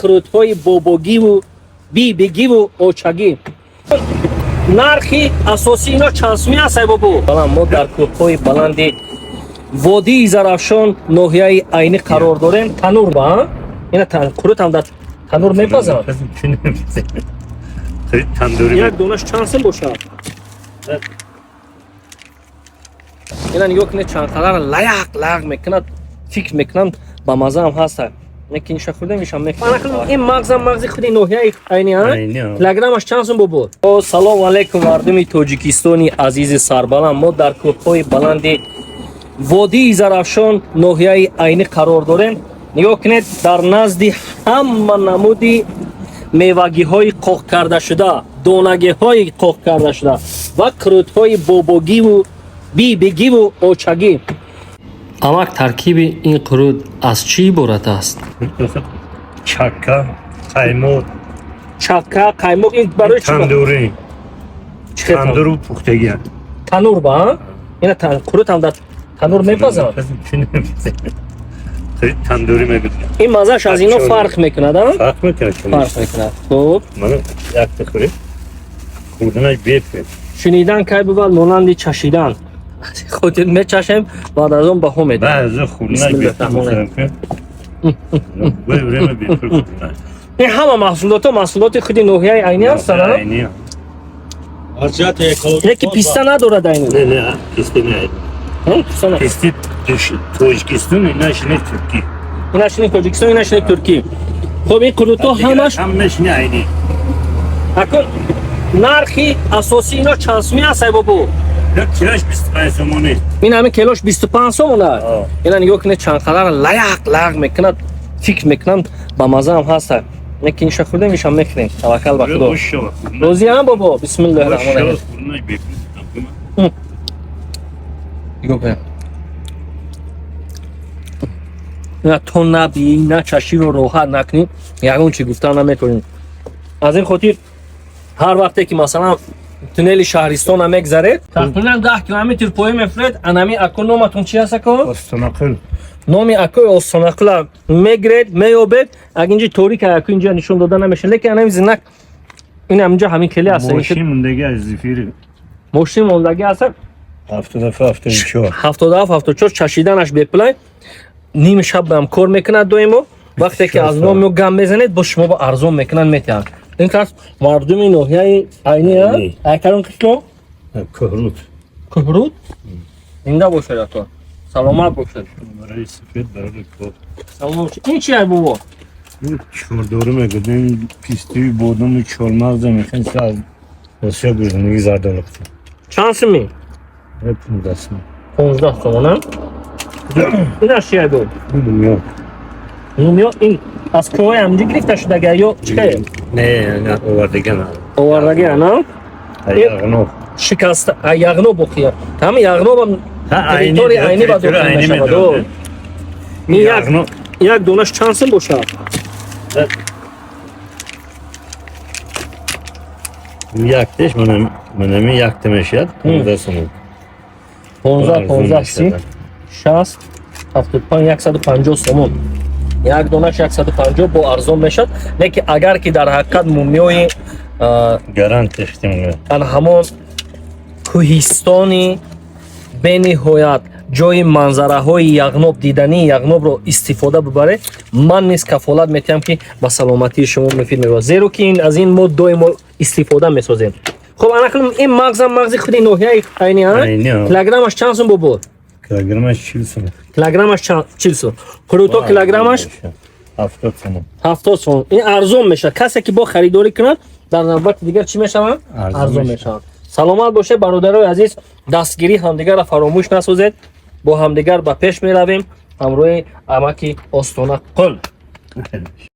Қурутҳои бобогиву бибигиву очагӣ. Нархи асосии ино чанд сумӣ аст, ай бобо? Баланд. Мо дар кӯҳҳои баланди водии Зарафшон, ноҳияи Айнӣ қарор дорем. Танур ба ина қурут ҳам дар танур мепазанд. Тандури. Як донаш чанд сум бошад? Ина нигоҳ кунед, чанд қадар лаяқ лаяқ мекунад. Фикр мекунам, ба мазаам ҳаста. Лекин иша хӯрдем, ишам мехӯрем. Ин мағзам мағзи худи ноҳияи Айни, а? Килограммаш чанд сум, бобо? О, салому алайкум, мардуми Тоҷикистони азизи сарбаланд. Мо дар кӯҳҳои баланди водии Зарафшон, ноҳияи Айнӣ қарор дорем. Нигоҳ кунед, дар назди ҳама намуди мевагиҳои қоқ кардашуда, донагиҳои қоқ кардашуда ва қурутҳои бобогиву бибигиву очагӣ. Амак, таркиби ин қурут аз чӣ иборат аст? Чакка, қаймоқ. Чакка, қаймоқ. Ин барои чӣ? Тандури. Чӣ хел? Тандуру пухтагӣ. Танур ба ина қурут ҳам дар танур мепазанд. Тандури мегӯяд. Ин маззаш аз ино фарқ мекунад, а? Фарқ мекунад. Фарқ мекунад. Хуб. Мана, якта хӯред, хӯрданаш бепе. Шунидан кай бувад монанди чашидан. Хотир мечашем, баъд аз он баҳо медиҳем. Баъзе хӯрданаш Бисмиллаҳ. бепе время бепе хӯрданаш. Ин ҳама маҳсулотҳо маҳсулоти худи ноҳияи Айнӣ ҳастанд, а? Айни. Аз ҷиҳати экологӣ. Яки писта надорад Айнӣ? Не, писти не. Писта на- Писти Тоҷикистон, инаш не, Туркӣ. Инаш не Тоҷикистон, инаш не Туркӣ. Хуб, ин қурутҳо ҳамаш ҳамаш не, Айни. Акун нархи асосии ино чанд сумӣ аст, ай бобо? Як килаш 25 сомонӣ. Ин ҳамин килош 25 сомон аст? Ина нигоҳ кунед, чанд қадар лаяқ лаяқ мекунад. Фикр мекунам, ба мазаам ҳаста. Лекин иша хӯрдем, ишам мехӯрем. Таваккал ба Худо. Розиам, бобо. Бисмиллаҳи раҳмони раҳим. Нигоҳ кунед. На то набии, начаширо роҳат накунӣ, ягон чи гуфтан наметавонӣ. Аз ин хотир ҳар вақте ки, масалан, туннели Шаҳристона мегзаред, тақрибан 10 километр поён мефуред, анами ако номатон чи аст, ако? Остонақул. Номи акои Остонақула мегиред, меёбед. Аг инҷи торик, аку инҷа нишон дода намешавад, лекин анами знак ин ҳаминҷо ҳамин хеле аст. Мошин мондаги аз зифири. Мошин мондагӣ аст. 77, 74. 77, 74. Чашиданаш бепулай. Ними шаб ҳам кор мекунад доимо. Вақте ки аз номи ӯ гам мезанед, бо шумо ба арзон мекунанд, метиҳанд. Ин кас мардуми ноҳияи Айни. Айнӣ. Айкарон қишлоқ? Кӯҳруд. Кӯҳруд. Зинда бошед, ато, саломат бошед. Барои сафед, барои кор. Саломат бошед. Ин чи ай, бобо? Чордору мегӯем, пистию бодому чормағза мехоҳем, аз Россия гурзаниги зардолуқ. Чанд суми? 15 сом. 15 сомона. Инаш чи ай, бобо? Мумиё. Мумиё. Ин аз кӯҳои ҳаминҷо гирифта шудага ё чикае? Не, овардаган. Овардаги, ана? Яғноб. Шикаста яғноб боқия. Ҳами яғнобам территория Айнӣ ба дохил мешавад. О. Ин як донаш чанд сум бошад? Яктеш манами якта мешавад 15 сомон. 15, 15, 30, 60, 75, 150 сомон. Як донаш 150 бо арзон мешавад. Лекин агар ки дар ҳақиқат мумиёи Гарант ихтимол. Ан ҳамон кӯҳистони бениҳоят ҷои манзараҳои Яғноб, дидании Яғнобро истифода бибаред, ман низ кафолат метиҳам, ки ба саломатии шумо муфид мебошад, зеро ки ин аз ин мо доимо истифода месозем. Хуб, анакнун ин мағзам мағзи худи ноҳияи Айни, а? Айни, а. Килограммаш чанд сум, бобо? Килограммаш 40 сом. Килограммаш 40 сум. Қурутҳо килограммаш? 70 сом. 70 сом. Ин арзон мешавад. Касе ки бо харидорӣ кунад, дар навбати дигар чӣ мешаванд? Арзон арзон мешаванд. Мешаванд. Саломат бошед, бародарои азиз. Дастгирӣ ҳамдигарро фаромӯш насозед. Бо ҳамдигар ба пеш меравем ҳамроҳи амаки Остона Қул.